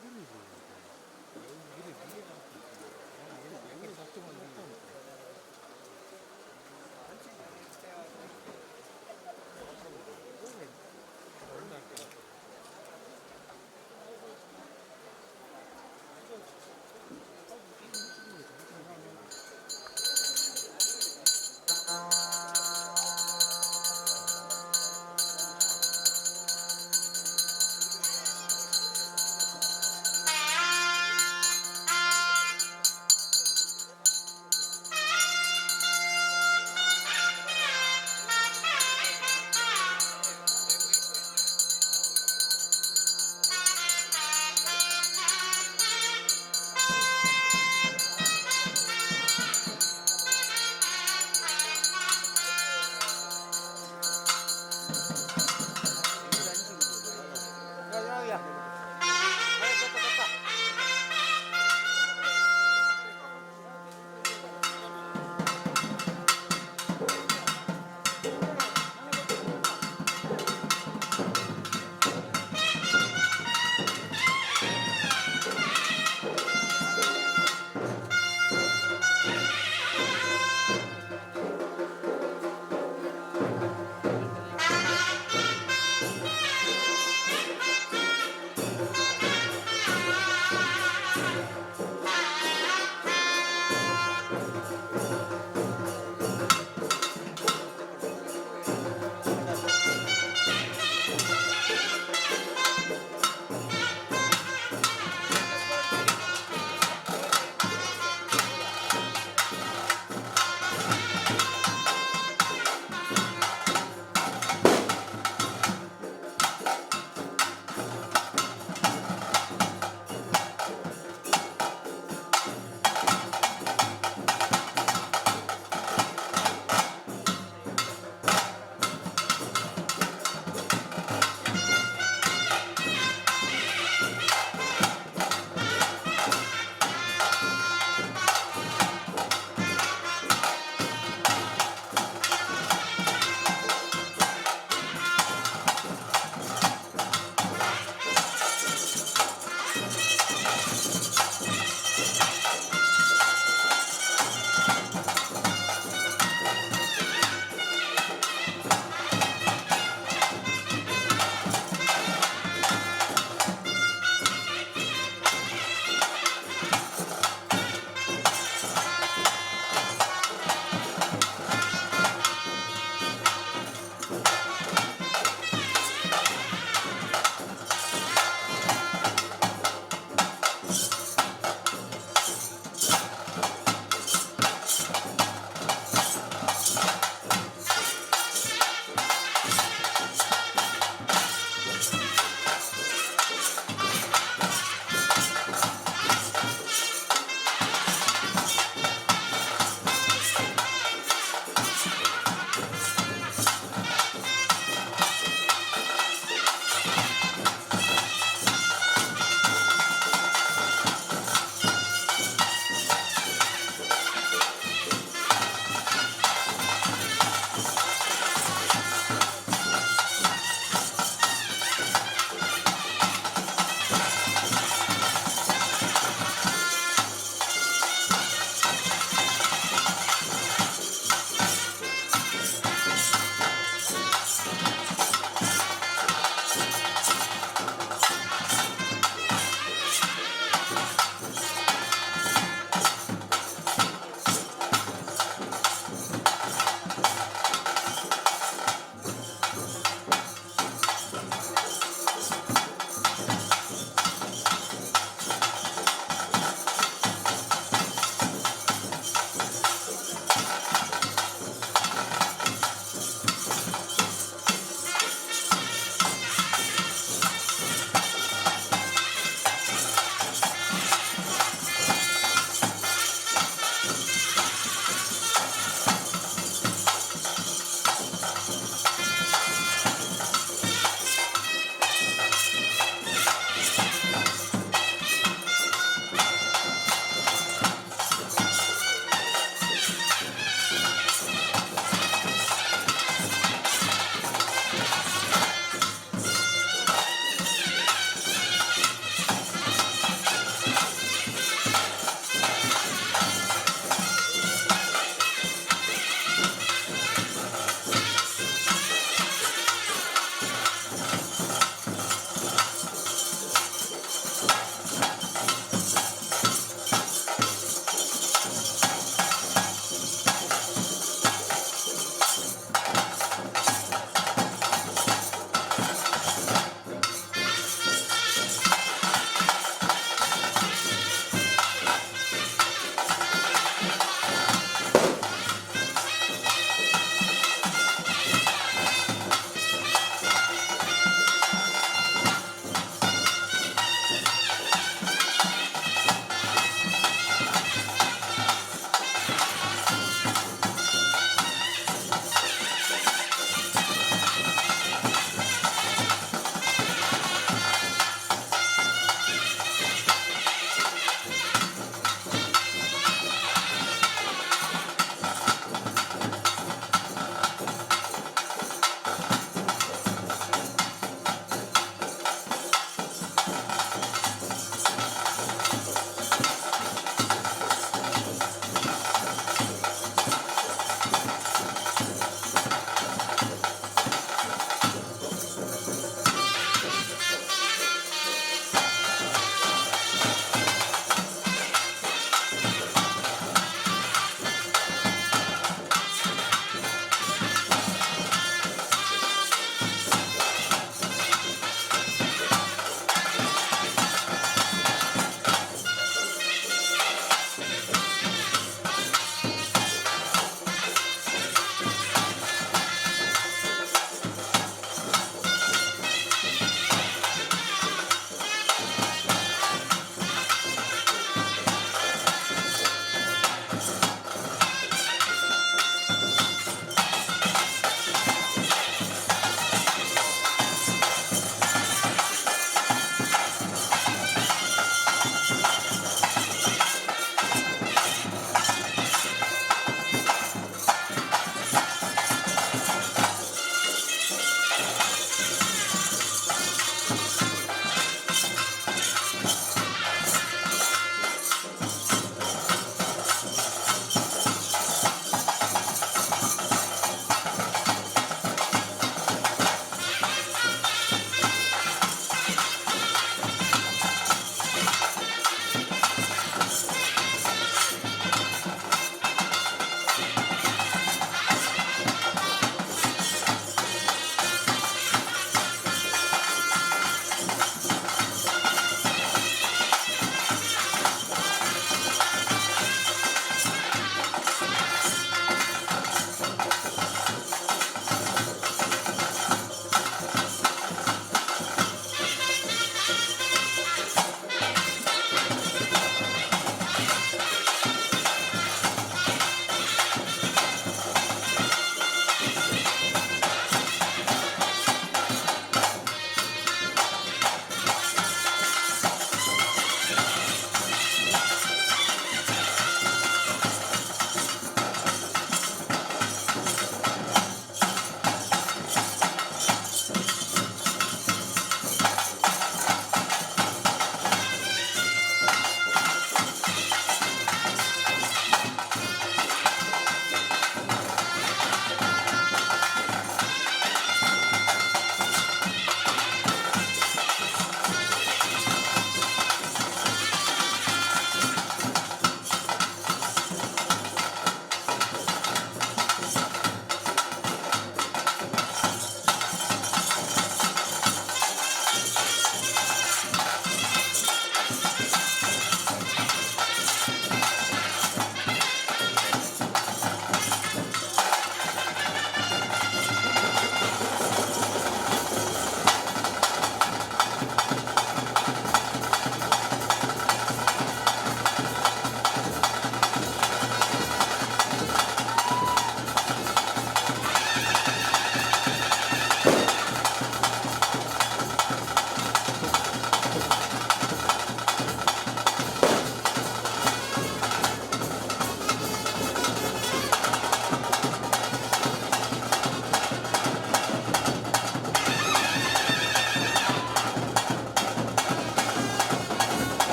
Thank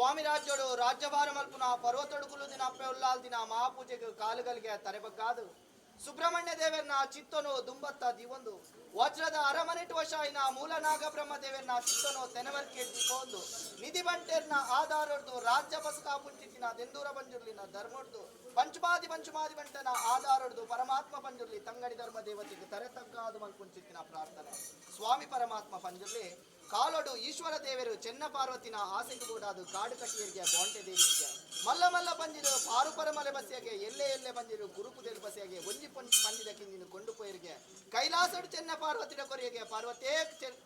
ಸ್ವಾಮಿ ರಾಜ್ಯಡು ರಾಜ್ಯಭಾರ ಮಲ್ಪುನ ಪರ್ವತೊಡು ದಿನ ಅಪ್ಪೆ ಉಲ್ಲಾಲ್ ದಿನ ಮಹಾಪೂಜೆಗೆ ಕಾಲುಗಳಿಗೆ ತರೆಬಗ್ಗಾದು ಸುಬ್ರಹ್ಮಣ್ಯ ದೇವರನ್ನ ಚಿತ್ತನು ದುಂಬತ್ತ ದಿವೊಂದು ವಜ್ರದ ಅರಮನೆಟು ವಶಾಯಿನ ಮೂಲ ನಾಗಬ್ರಹ್ಮ ದೇವರನ್ನ ಚಿತ್ತನು ತೆನವರ್ಕೆ ದೀಪೊಂದು ನಿಧಿ ಬಂಟೆರ್ನ ಆಧಾರೊಡ್ದು ರಾಜ್ಯ ಬಸಕಾ ಪುಂಚಿತ್ತಿನ ದೆಂದೂರ ಬಂಜುರ್ಲಿನ ಧರ್ಮೊಡ್ದು ಪಂಚಮಾದಿ ಪಂಚಮಾದಿ ಬಂಟನ ಆಧಾರೊಡ್ದು ಪರಮಾತ್ಮ ಪಂಜುರ್ಲಿ ತಂಗಡಿ ಧರ್ಮ ದೇವತೆಗೆ ತರೆ ತಗ್ಗಾದು ಮಲ್ಪುಂಚಿತ್ತಿನ ಪ್ರಾರ್ಥನೆ. ಸ್ವಾಮಿ ಪರಮಾತ್ಮ ಪಂಜುರ್ಲಿ ಕಾಲೊಡು ಈಶ್ವರ ದೇವರು ಚೆನ್ನ ಪಾರ್ವತಿನ ಆಸೆಗೆ ಕೂಡಾದು ಕಾಡು ಕಟ್ಟಿಯರಿಗೆ ಬಾಂಟೆ ದೇವಿಗೆ ಮಲ್ಲ ಮಲ್ಲ ಪಂಜಿರು ಪಾರುಪರ ಮಲೆ ಬಸ್ಸಿಯಾಗೆ ಎಲ್ಲೆ ಎಲ್ಲೆ ಬಂದಿರು ಗುರುಪುದೇರು ಬಸ್ಸಿಯಾಗೆ ಒಂಜಿ ಪಂಜಿದ ಕಿಂಜಿನ ಕೊಂಡು ಪೋಯರಿಗೆ ಕೈಲಾಸಡು ಚೆನ್ನ ಪಾರ್ವತಿನ ಕೊರಿಯಗೆ ಪಾರ್ವತೇ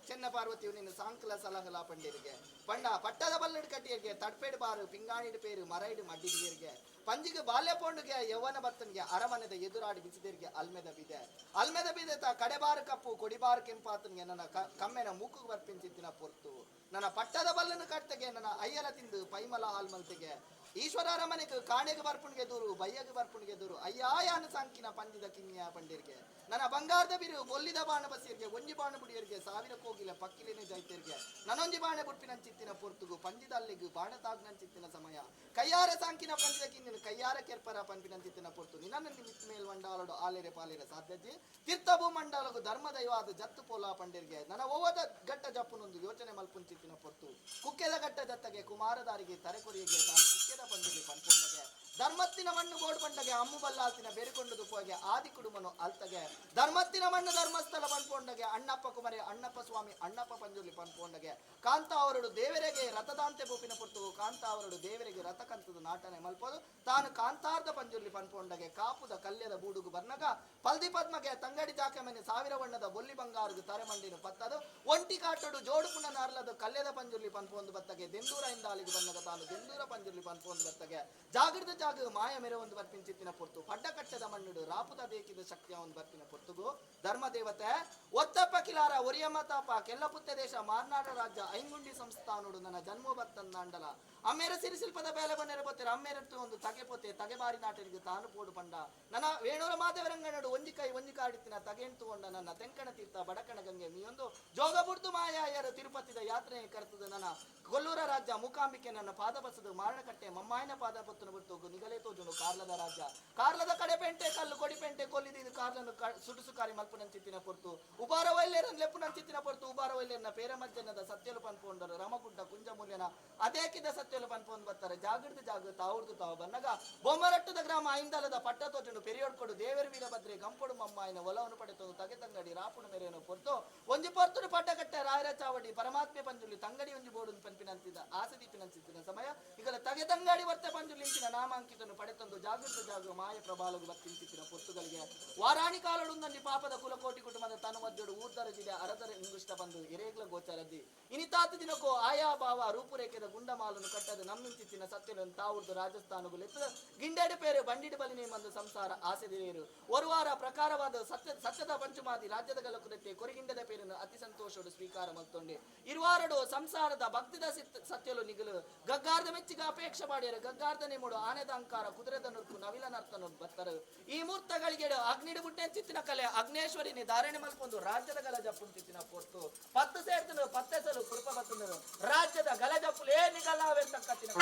ಚೆನ್ನ ಪಾರ್ವತಿಯು ನಿನ್ನ ಸಾಂಕಲ ಸಲಹಲ ಪಂಡಿರಿಗೆ ಪಂಡ ಪಟ್ಟದ ಬಲ್ಲಡು ಕಟ್ಟಿಯರಿಗೆ ತಡ್ಪೇಡು ಬಾರು ಪಿಂಗಾಣಿಡು ಪೇರು ಮರೈಡು ಮಡ್ಡಿದಿಯರಿಗೆ ಪಂಜಿಗೆ ಬಾಲ್ಯ ಪೋಂಡುಗೆ ಯೌವನ ಬತ್ತನಿಗೆ ಅರಮನೆದ ಎದುರಾಡಿ ಬಿಸಿದಿರಿಗೆ ಅಲ್ಮೆದ ಬಿದೆ ಅಲ್ಮೆದ ಬಿದೆ ತ ಕಡೆಬಾರು ಕಪ್ಪು ಕೊಡಿಬಾರು ಕೆಂಪಾತನಿಗೆ ನನ್ನ ಕಮ್ಮೆನ ಮೂಕು ಬರ್ಪಿಂಚಿತ್ತಿನ ಪೊರ್ತು ನನ್ನ ಪಟ್ಟದ ಬಲ್ಲನ್ನು ಕಟ್ಟಗೆ ನನ್ನ ಅಯ್ಯಲ ತಿಂದು ಪೈಮಲ ಆಲ್ಮಲ್ತಿಗೆ ಈಶ್ವರ ಅರಮನೆಗೆ ಕಾಣೆಗೆ ಬರ್ಪುಣಿಗೆ ದೂರು ಬಯ್ಯಗೆ ಬರ್ಪುಣಿಗೆ ದೂರು ಅಯ್ಯಾಯಾನ ಸಾಂಕಿನ ಪಂಜಿದ ಕಿನ್ನಿಯ ಪಂಡಿರ್ಗೆ ನನ್ನ ಬಂಗಾರದ ಬಿರು ಬೊಲ್ಲಿದ ಬಾಣ ಬಸಿಯರಿಗೆ ಒಂಜಿ ಬಾಣ ಬುಡಿಯರಿಗೆ ಸಾವಿರ ಕೋಗಿಲ ಪಕ್ಕಿಲಿನ ಜೈತರಿಗೆ ನನೊಂಜಿ ಬಾಣ ಬುಡ್ಪಿನಂಚಿತ್ತಿನ ಪೊರ್ತುಗು ಪಂಜಿದ ಅಲ್ಲಿಗು ಬಾಣ ತಾಗ್ನಂಚಿತ್ತಿನ ಸಮಯ ಕೈಯಾರ ಸಾಂಕಿನ ಪಂಜಿದ ಕಿನ್ನಿನ ಕೈಯಾರ ಕೆರ್ಪರ ಪಂಪಿನಂಚಿತ್ತಿನ ಪೊರ್ತು ನಿನ್ನ ನಿಮಿತ್ತ ಮೇಲ್ ಮಂಡಾಲಡು ಆಲೇರೆ ಪಾಲೇರೆ ಸಾಧ್ಯಜಿ ತೀರ್ಥಭೂ ಮಂಡಲಗು ಧರ್ಮ ದೈವಾದ ಜತ್ತು ಪೋಲ ಪಂಡಿರ್ಗೆ ನನ್ನ ಓವದ ಘಟ್ಟ ಜಪ್ಪುನೊಂದು ಯೋಚನೆ ಮಲ್ಪುಂಚಿತ್ತಿನ ಪೊರ್ತು ಕುಕ್ಕೆದ ಘಟ್ಟ ಜತ್ತಗೆ ಕುಮಾರದಾರಿಗೆ ತರೆಕೊರಿಯಗೆ ತಾನು ಕುಕ್ಕೆದ ಪಂಡಿಗೆ ಪನ್ಪೊಂಡಗೆ ಧರ್ಮತ್ತಿನ ಮಣ್ಣು ಗೋಡು ಬಂಡಗೆ ಅಮ್ಮು ಬಲ್ಲಾಲ್ತಿನ ಬೇರಿಕೊಂಡು ದುಪ್ಪಗೆ ಆದಿ ಕುಡುಮನು ಅಲ್ತಗೆ ಧರ್ಮತ್ತಿನ ಮಣ್ಣು ಧರ್ಮಸ್ಥಳ ಪನ್ಪೊಂಡಗೆ ಅಣ್ಣಪ್ಪ ಕುಮಾರಿ ಅಣ್ಣಪ್ಪ ಸ್ವಾಮಿ ಅಣ್ಣಪ್ಪ ಪಂಜುರ್ಲಿ ಪನ್ಪೊಂಡಗೆ ಕಾಂತ ಅವರಡು ದೇವರಿಗೆ ರಥದಾಂತೆ ಬೋಪಿನ ಪೊರ್ತು ಕಾಂತ ಅವರಡು ದೇವರಿಗೆ ರಥ ಕಂತದ ನಾಟನೆ ಮಲ್ಪೋದು ತಾನು ಕಾಂತಾರ್ಧ ಪಂಜುರ್ಲಿ ಪನ್ಪೊಂಡಗೆ ಕಾಪುದ ಕಲ್ಯದ ಬೂಡುಗು ಬರ್ನಗ ಪಲ್ದಿ ಪದ್ಮಗೆ ತಂಗಡಿ ಜಾಕಮನೆ ಸಾವಿರ ಬಣ್ಣದ ಬೊಲ್ಲಿ ಬಂಗಾರಗು ತರೆಮಂಡಿನ ಪತ್ತದು ಒಂಟಿ ಕಾಟೋಡು ಜೋಡು ಪುಣ್ಣ ನಾರ್ಲದು ಕಲ್ಯದ ಪಂಜುರ್ಲಿ ಪನ್ಪೊಂದು ಬತ್ತಗೆ ದೆಂದೂರ ಇಂದಾಲಿಗೆ ಬನ್ನಗ ತಾನು ದೆಂದೂರ ಪಂಜುರ್ಲಿ ಪನ್ಪೊಂದು ಬತ್ತಗೆ ಜಾಗೃತ ಜಾಗ ಮಾಯ ಮೆರೆ ಒಂದು ಬರ್ಪಿನ ಚಿತ್ತಿನ ಪೊರ್ತು ಪಡ್ಡ ಕಟ್ಟದ ಮಣ್ಣುಡು ರಾಪುದ ದೇಕಿದ ಶಕ್ತಿಯ ಒಂದು ಬರ್ಪಿನ ಪೊರ್ತುಗು ಧರ್ಮದೇವತೆ ಒತ್ತಪ್ಪ ಕಿಲಾರ ಒರಿಯಮ್ಮ ತಾಪ ಕೆಲ್ಲಪುತ್ತ ದೇಶ ಮಾರ್ನಾಡ ರಾಜ್ಯ ಐಂಗುಂಡಿ ಸಂಸ್ಥಾನೋಡು ನನ್ನ ಜನ್ಮ ಬತ್ತಂದಾಂಡಲ ಅಮ್ಮೇರ ಸಿರಿಶಿಲ್ಪದ ಬೇಲೆ ಬನ್ನೆರ ಬೊತ್ತೆರ ಅಮ್ಮೇರತ್ತು ಒಂದು ತಗೆ ಪೊತೆ ತಗೆಬಾರಿ ನಾಟರಿಗೆ ತಾನು ಪೋಡು ಪಂಡ ನನ್ನ ವೇಣೂರ ಮಾದೇವರಂಗನಡು ಒಂಜಿ ಕೈ ಒಂಜಿ ಕಾಡಿತ್ತಿನ ತಗೆಂಟುಕೊಂಡ ನನ್ನ ತೆಂಕಣ ತೀರ್ಥ ಬಡಕಣ ಗಂಗೆ ಮೀಯೊಂದು ಜೋಗಬುಡ್ದು ಮಾಯಾಯರ ತಿರುಪತಿದ ಯಾತ್ರೆ ಕರ್ತದ ನನ್ನ ಕೊಲ್ಲೂರ ರಾಜ್ಯ ಮೂಕಾಂಬಿಕೆ ನನ್ನ ಪಾದ ಬಸದು ಮಾರಣಕಟ್ಟೆ ಮಮ್ಮಾಯನ ಪಾದ ಪತ್ತನ ಬಿಟ್ಟು ನಿಗಲೇ ತೋಜುನು ಕಾರ್ಲದ ರಾಜ್ಯ ಕಾರ್ಲದ ಕಡೆ ಪೆಂಟೆ ಕಲ್ಲು ಕೊಡಿ ಪೆಂಟೆ ಕೊಲ್ಲಿದ ಇದು ಕಾರ್ಲನ್ನು ಸುಡುಸುಕಾರಿ ಮಲ್ಪುನಂಚಿತ್ತಿನ ಪೊರ್ತು ಉಬಾರ ವೈಲ್ಯರನ್ ಲೆಪ್ಪುನಂಚಿತ್ತಿನ ಪೊರ್ತು ಉಬಾರ ವೈಲ್ಯರನ ಪೇರಮಜ್ಜನದ ಸತ್ಯಲು ಪನ್ಪೊಂಡರು ರಮಗುಡ್ಡ ಕುಂಜಮೂಲ್ಯನ ಅದೇಕಿದ ಸತ್ಯಲು ಪನ್ಪೊಂದು ಬರ್ತಾರೆ ಜಾಗೃತ ಜಾಗ ತಾವುರ್ದು ತಾವು ಬನ್ನಗ ಬೊಮ್ಮರಟ್ಟದ ಗ್ರಾಮ ಐಂದಲದ ಪಟ್ಟ ತೋಜುಂಡು ಪೆರಿಯೊಡ್ಕೊಡು ದೇವರ ವೀರಭದ್ರೆ ಗಂಪಡು ಮಮ್ಮಾಯಿನ ಒಲವನ್ನು ಪಡೆತೊಂದು ತಗೆ ತಂಗಡಿ ರಾಪುಣ ಮೇರೆಯನ್ನು ಪೊರ್ತು ಒಂಜಿ ಪೊರ್ತುಡು ಪಟ್ಟ ಕಟ್ಟೆ ರಾಯರ ಚಾವಡಿ ಪರಮಾತ್ಮೆ ಪಂಜುಲಿ ತಂಗಡಿ ಒಂಜಿ ಬೋಡು ಪನ್ಪಿನಂತಿದ್ದ ಆಸೆ ದೀಪಿನಂಚಿತ್ತಿನ ಸಮಯ ಈಗಲ ತಗೆ ತಂಗಡಿ ವರ್ತೆ ಪಂಜುಲಿ ಇಂಚಿನ ನಾಮಾಂಕಿತನು ಪಡೆತಂದು ಜಾಗೃತ ಜಾಗ ಮಾಯ ಪ್ರಬಾಲಗು ಬತ್ತಿಂಚಿತ್ತಿನ ಪೊರ್ತುಗಳಿಗೆ ವಾರಾಣಿ ಕಾಲಡುಂದಲ್ಲಿ ಪಾಪದ ಕುಲಕೋಟಿ ಕುಟುಂಬದ ತನು ಮಧ್ಯಡು ಊರ್ದರ ಜಿಡೆ ಅರದರ ಇಂಗುಷ್ಟ ಬಂದು ಎರೇಗ್ಲ ಗೋಚರದ್ದಿ ಇನಿತಾತ ದಿನಕ್ಕೂ ಆಯಾ ಭಾವ ರೂಪುರೇಖೆದ ಗುಂಡಮಾಲನ್ನು ಕಟ್ಟದ ನಮ್ಮಿಂಚಿತ್ತಿನ ಸತ್ಯలను ತಾವುರ್ದು ರಾಜಸ್ಥಾನಗು ಲೆತ್ತದ ಗಿಂಡೆಡು ಪೇರು ಬಂಡಿಡು ಬಲಿ ನೇಮಂದು ಸಂಸಾರ ಆಸೆದಿರೇರು ಒರುವಾರ ಪ್ರಕಾರವಾದ ಸತ್ಯ ಸತ್ಯದ ಪಂಚಮಾದಿ ರಾಜ್ಯದ ಗಲಕುದಕ್ಕೆ ಕೊರಿಗಿಂಡದ ಪೇರನ್ನು ಅತಿ ಸಂತೋಷೋಡು ಸ್ವೀಕಾರ ಮಲ್ತೊಂಡೆ ಇರುವಾರಡು ಸಂಸಾರದ ಭಕ್ತಿದ ಸತ್ಯಲು ನಿಗಲು ಗಗ್ಗಾರ್ದ ಮೆಚ್ಚಿಗ ಅಪೇಕ್ಷೆ ಮಾಡ್ಯಾರ ಗಗ್ಗಾರ್ದ ನೇಮುಡು ಆನೆದ ಅಂಕಾರ ಕುದುರೆದ ನುರ್ಕು ನವಿಲ ನರ್ತನು ಬತ್ತರು ಈ ಮೂರ್ತಗಳಿಗೆ ಅಗ್ನಿಡು ಬುಟ್ಟೆ ಚಿತ್ತಿನ ಕಲೆ ಅಗ್ನೇಶ್ವರಿನಿ ಧಾರಣೆ ಮಲ್ಪೊಂದು ರಾಜ್ಯದ ಗಲಜಪ್ಪುಂಚಿತ್ತಿನ ಪೊರ್ತು ಪತ್ತು ಸೇರ್ತನು ಪತ್ತೆಸಲು ಕೃಪ ಬತ್ತಂದರು ರಾಜ್ಯದ ಗಲಜಪ್ಪುಲೇ ನಿಗಲಾವೆರ್ತಕ್ಕತ್ತಿನ.